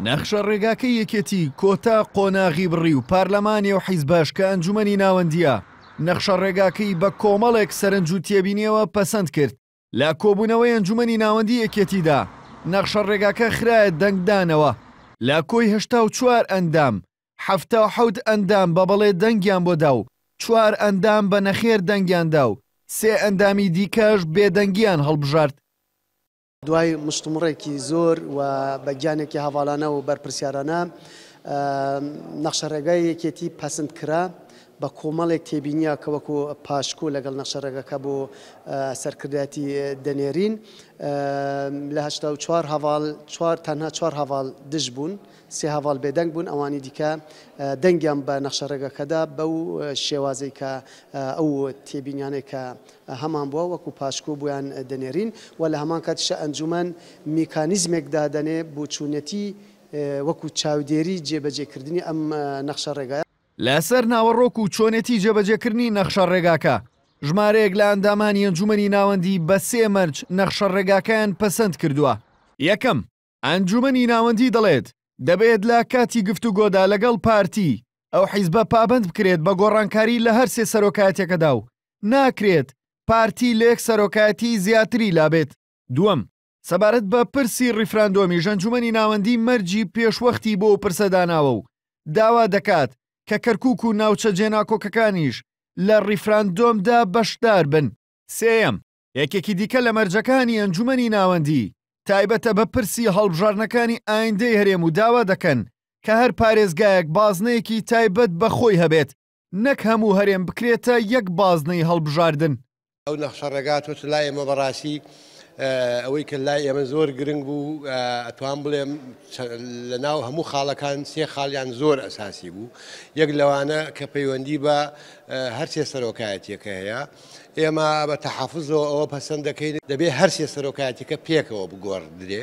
نەخشە ڕێگاکەی یەکێتی کۆتا قۆناغی بڕی و پارلەمانی و حیزبەش کە ئەنجومەنی ناوەندییە، نەخشە ڕێگاکەی بە کۆمەڵێک سەرنج و تێبینییەوە پەسەند کرد. لە کۆبوونەوەی ئەنجومەنی ناوەندی یەکێتیدا، نەخشە ڕێگاکە خرایە دەنگدانەوە. لە کۆی 84 ئەندام، 77 ئەندام بە بەڵێ دەنگیان بۆ دا و چوار ئەندام بە نەخێر دەنگیان دا و سێ ئەندامی دیکەش بێدەنگیان هەڵبژارد. دوای مشتومڕێکی زۆر و بە گیانێکی هەڤاڵانە و بەرپرسیارانە نەخشەڕێگای یەکێتی پەسند کرا بە کۆمەڵێک تێبینیە کە وەکو پاشکۆ لەگەڵ نەخشەڕێگەکە بۆ سەرکردایەتی دەنێرین. لە 84 هەڤاڵ چوار تەنها چوار هەڤاڵ دژ بوون، سێ هەڤاڵ بێدەنگ بوون، ئەوانی دیکە دەنگیان بە نەخشەڕێگەکەدا بەو شێوازەی کە ئەو تێبینیانەی کە هەمان بووە وەکو پاشکۆ بۆیان دەنێرین و لە هەمان کاتیشا ئەنجومەن میکانیزمێک دادەنێ بۆ چۆنیەتی وەکو چاودێری جێبەجێکردنی ئەم نەخشە ڕێگایە. لەسەر ناوەڕۆک و چۆنێتی جێبەجێکردنی نەخشە ڕێگاکە، ژمارەیەک لە ئەندامانی ئەنجومەنی ناوەندی بە سێ مەرج نەخشە ڕێگاکەیان پەسەند کردووە. یەکەم، ئەنجومەنی ناوەندی دەڵێت، دەبێت لە کاتی گفتوگۆدا لەگەڵ پارتی، ئەو حیزبە پابەند بکرێت بە گۆڕانکاری لە هەر سێ سەرۆکایەتیەکەدا و ناکرێت پارتی لە یەک سەرۆکایەتی زیاتری لابێت. دووەم، سەبارەت بە پرسی ڕیفراندۆمیش ئەنجومەنی ناوەندی مەرجی پێشوەختی بۆ ئەو پرسە داناوە و داوا دەکات کە کەرکوک و ناوچە جێناکۆکەکانیش لە ڕیفراندۆمدا بەشدار بن. سێیەم، یەکێکی دیکە لە مەرجەکانی ئەنجومەنی ناوەندی تایبەتە بە پرسی هەڵبژاردنەکانی ئایندەی هەرێم و داوا دەکەن کە هەر پارێزگایەک بازنەیەکی تایبەت بە خۆی هەبێت نەک هەموو هەرێم بکرێتە یەک بازنەی هەڵبژاردن. ئەو نەخشە ڕێگا تۆ لای ئێمە بەڕاستی ئەوەی کە لای ئێمە زۆر گرنگ بوو ئەتوان بڵێم لە ناو هەموو خاڵەکان سێ خاڵیان زۆر ئەساسی بوو یەک لەوانە کە پەیوەندی بە هەرسێ سەرۆکایەتیەکە هەیە ئێمە بە تەحەفوزەوە ئەوە پەسەند دەکەین دەبێ هەرسێ سەرۆکایەتیەکە پێکەوە بگۆڕدرێ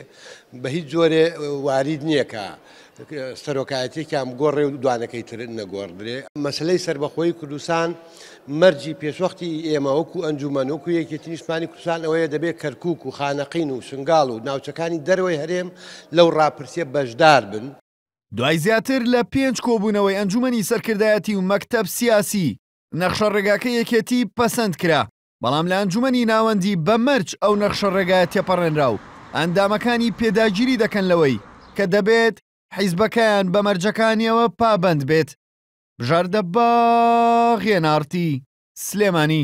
بە هیچ جۆرێ وارید نییە کە سەرۆکایەتیەکیان بگۆڕێ و دوانەکەی تر نەگۆڕدرێ. مەسەلەی سەربەخۆیی کوردستان مەرجی پێشوەختی ئێمە وەکو ئەنجومەن وەکو یەکێتی نیشتمانی کوردستان ئەوەیە دەبێ کەرکوک و خانەقین و شنگاڵ و ناوچەکانی دەرەوەی هەرێم لەو ڕاپرسیە بەشدار بن. دوای زیاتر لە پێنج کۆبوونەوەی ئەنجومەنی سەرکردایەتی و مەکتەب سیاسی، نەخشە ڕێگاکەی یەکێتی پەسەند کرا، بەڵام لە ئەنجومەنی ناوەندی بە مەرج ئەو نەخشە ڕێگایە تێپەڕێنرا و ئەندامەکانی پێداگیری دەکەن لەوەی کە دەبێت حیزبەکەیان بە مەرجەکانیەوە پابەند بێت. بژاردە باغ، ئێن ئاڕ تی، سلێمانی.